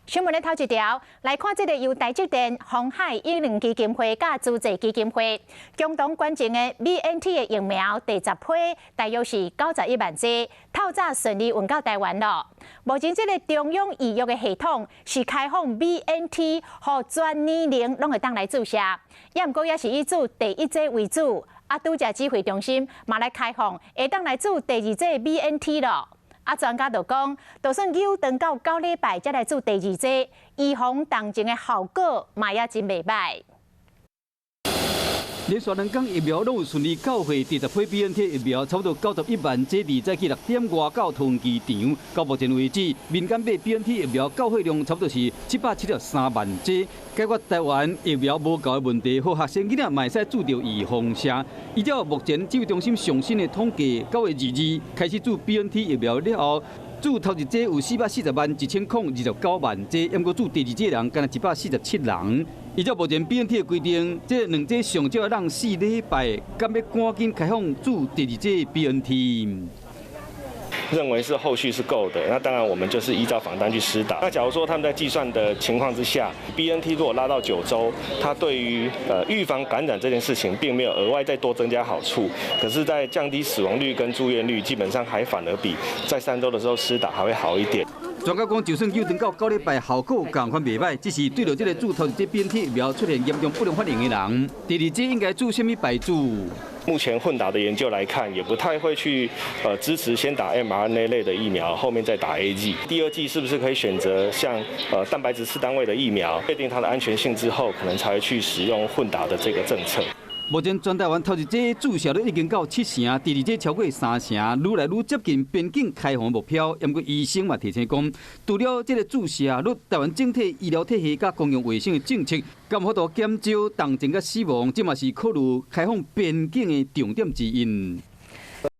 先。新聞的頭一條來看，這个由台積電、鴻海藝能基金會佮慈濟基金會共同捐贈的 BNT 的疫苗第十批，大約是91萬劑，透早順利運到台灣囉。目前這个中央預約的系統是開放 BNT，予全年齡攏會當來注射，也毋過也是以注第一劑為主。啊，拄才指揮中心嘛來開放，會當來注第二劑 BNT 囉。啊，專家就講，就算久等到9禮拜才來注第二劑，預防重症的效果嘛也真袂䆀。連續兩工疫苗攏有順利到貨，第十批 BNT 疫苗差不多91萬劑，佇早起6點外到桃園機場。到目前為止，民間買 BNT 疫苗到貨量差不多是773萬劑，解決台灣疫苗無夠的問題，予學生囡仔嘛會使注著預防射。依照目前指揮中心上新的統計，9月22開始注 BNT 疫苗了後，注頭一劑有440萬1029萬劑，毋過注第二劑人干焦147人。依照目前 BNT 的規定，這兩劑上少愛4禮拜，敢欲趕緊開放注第二劑 BNT？認為是後續是夠的，那當然我們就是依照仿單去施打。那假如說他們在計算的情況之下，BNT 如果拉到9週，它對於預防感染這件事情並沒有額外再多增加好處，可是，在降低死亡率跟住院率，基本上還反而比在3週的時候施打還會好一點。專家講，就算久等到九禮拜，效果仝款袂䆀，只是對著這个注頭一劑 BNT 疫苗出現嚴重不良反應的人，第二劑應該注啥物牌子？目前混打的研究來看，也不太會去支持先打 mRNA 類的疫苗，後面再打 AZ。第二劑是不是可以選擇像蛋白質次單位的疫苗，確定它的安全性之後，可能才會去使用混打的這個政策。目前全台灣頭一劑注射率已經到七成，第二劑超過三成，愈來愈接近邊境開放目標。毋過醫生嘛提醒講，除了這个注射率，台灣整體醫療體系佮公共衛生的政策，敢有法度減少重症佮死亡，這嘛是考慮開放邊境的重點之一。